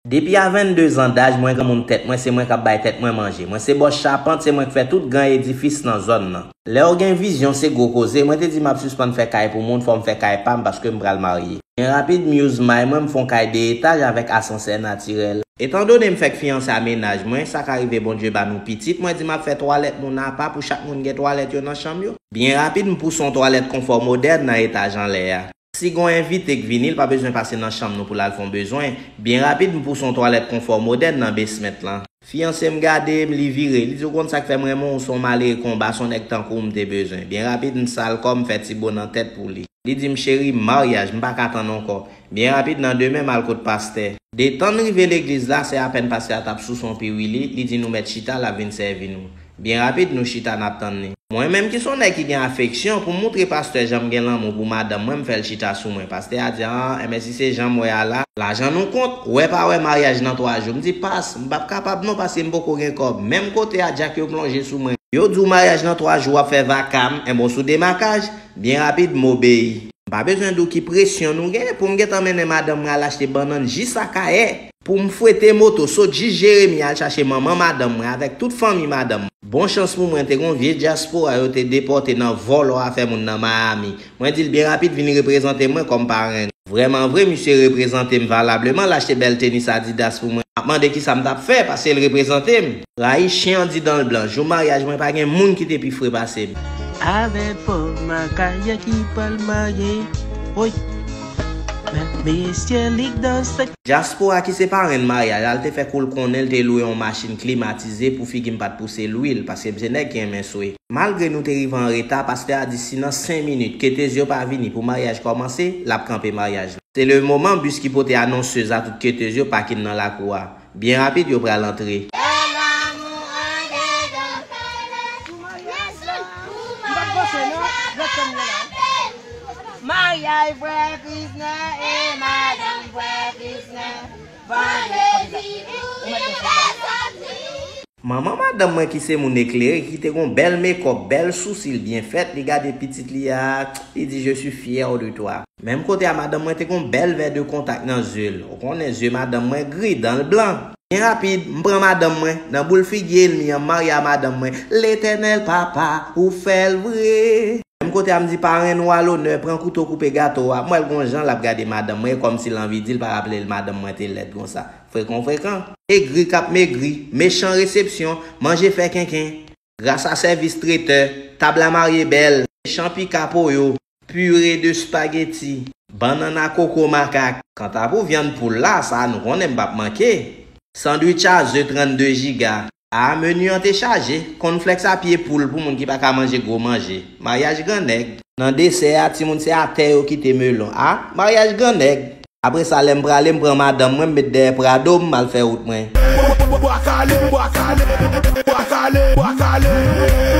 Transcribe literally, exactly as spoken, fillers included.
Depi a vennde zan daj mwen, granmoun tèt mwen, se mwen k ap bay tèt mwen manje. Mwen se bòs chapant, se mwen k fè tout gran edifis nan zòn nan. Lè w gen vizyon, se gwo koze. Mwen te di m ap sispann fè kay pou moun, fò m fè kay pa m paske m pral marye. Byen rapid, m use may mwen, m fè yon kay de etaj avèk asansè natirèl. Etandone m fèk fiyanse a mennaj mwen, sa ka rive Bondye ba nou pitit, mwen di m ap fè twalèt moun apa pou chak moun gen twalèt yo nan chanm yo. Byen rapid, m pouse yon twalèt konfò modèn nan etaj anlè a. Si gon envite k vini, l pa bezwen pase nan chanm nou pou l al fè yon bezwen. Byen rapid, m pouse yon twalèt konfò modèn nan basement lan. Fiyanse m gade m, li vire. Li di, "Ou konn sa k fè m renmen w, ou se yon malere konba, se yon nèg tankou w m te bezwen." Byen rapid, m sal kò m, fè ti bo nan tèt pou li. Li di m, "Cheri, maryaj, m pa ka tann ankò." Byen rapid, nan demen, m al kot pastè. Detan n rive legliz la, se apèn pastè a t ap souse yon piwili, li di nou mèt chita, l ap vin sèvi nou. Byen rapid, nou chita n ap tann li. Mwen menm ki se yon nèg ki gen afeksyon, pou m moutre pastè jan m gen lanmou pou madanm mwen, m fè l chita sou mwen. Pastè a di, "An, enben si se jan m wè a la, lajan nou kont, wè pa wè maryaj nan twa jou." M di, "Pas, m p ap kapab non, paske m poko gen kòb." Menm kote a, djak yo plonje sou mwen. Yo di w maryaj nan twa jou, w ap fè vakam, enben w sou demakaj. Byen rapid, m obeyi. M pa bezwen di w ki presyon nou gen pou m gentan mennen madanm mwen al achte bannann jis Akayè. Pou m fwete moto, sot jis Jeremi al chache manman madanm mwen avèk tout fanmi madanm mwen. Bon chans pou mwen, te gon vye dyaspora yo te depòte nan vòlò afè moun nan Miami. Mwen di l byen rapid vin reprezante mwen kòm parenn. Vrèman vre, misye reprezante m valableman, l achte bèl tenis Adidas pou mwen. M ap mande kisa m t ap fè, paske l reprezante m. Rayi chen an di dan l blan. Jou maryaj mwen pa gen moun ki te pi fre pase m. Avè pòv makaya ki pral marye. Woy. Men mesye lik dan sèk. Dyaspora ki se parenn maryaj la, l te fè kou l konnen l te lwe yon machin klimatize pou figi m pa t pouse lwil, paske m se nèg ki renmen swe. Malgre nou te rive an reta, pastè a di si nan senk minit ketez yo pa vini pou maryaj kòmanse, l ap kanpe maryaj la. Se le moman bis ki pote anonsez a tout ketez yo pakin nan lakou a. Byen rapid, yo pral antre. Maryaj frè Krisnè e madanm frè Krisnè. Vandredi pou rive samdi. Manman madanm mwen ki se moun eklere, ki te gon bèl mekòp, bèl sousi l byen fèt, li gade pitit li a, li di, "Je suis fière de toi." Menm kote a madanm mwen te gon bèl vè de kontak nan zye l. Ou konnen zye madanm mwen gri, dan l blan. Byen rapid, m pran madanm mwen, nan boul figi ènmi an, m marye a madanm mwen. Letènèl papa, ou fè l vre. Menm kote a m di parenn ou a lonè, pran kouto koupe gato a. M wè l gon jan l ap gade madanm mwen, e kòmsi l anvi di l pa raple l madanm mwen te lèd konsa. Frekan frekan. Egri k ap megri, mechan resepsyon, manje fè kenken. Gras a sèvis tretè, tab la marye bèl, mechan pika poyo, pire de spageti, bannann a koko makak. Kanta pou vyann poul la, sa nou konnen m p ap manke. Sandwich a ze trannde jiga. A, meni an te chaje. Kònflèks a pye poul pou moun ki pa ka manje gwo manje. Maryaj gran nèg. Nan desè a, timoun se atè yo kite melon. A, maryaj gran nèg. Apre sa, lè m prale, m pran madanm mwen, m met dèyè Prado m, m al fè wout mwen. Bwa kale, bwa kale, bwa kale, bwa kale.